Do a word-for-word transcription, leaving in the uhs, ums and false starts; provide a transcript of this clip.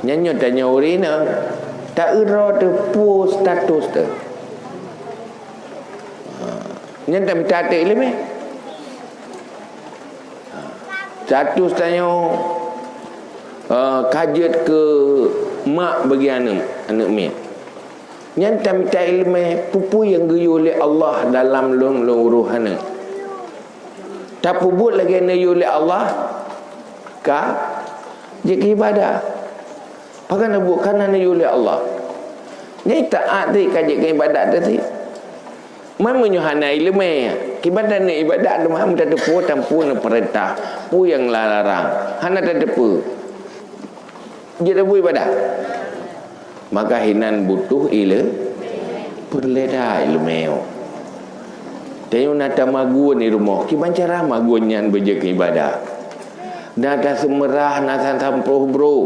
Nyan nyoe tanyoe ureueng inong, ta-eu droe teuh peue status teuh. Ha. Nyan tamita ateueh ileumèe. Ha. Status tanyoe, eh, ka jeuet keu mak bagi aneuk, aneuk miet. Nyan tamita ileumèe peue-peue nyang geuyue lé Allah dalam lôn, lôn uroh aneuk. Tapeubuet lagèe neuyue lé Allah, ka jeuet keu ibadah. Pakon na buet ka na neuyue lé Allah. Nyan taat teuh ka jeuet keu ibadat teuh. Man meunyoe hana ileumèe, kiban na ibadat teuma meutateupeue tanpa neupeurintah, peue nyang larang, hana tateupeue. Jeuet tabuet ibadat. Maka hinan butuh ile-, peureulèe that ileumèe. Tanyoe na tamagun di rumoh, kiban cara magun nyan beujeuet keu ibadat. Na taseumeurah, na tasampôh bro.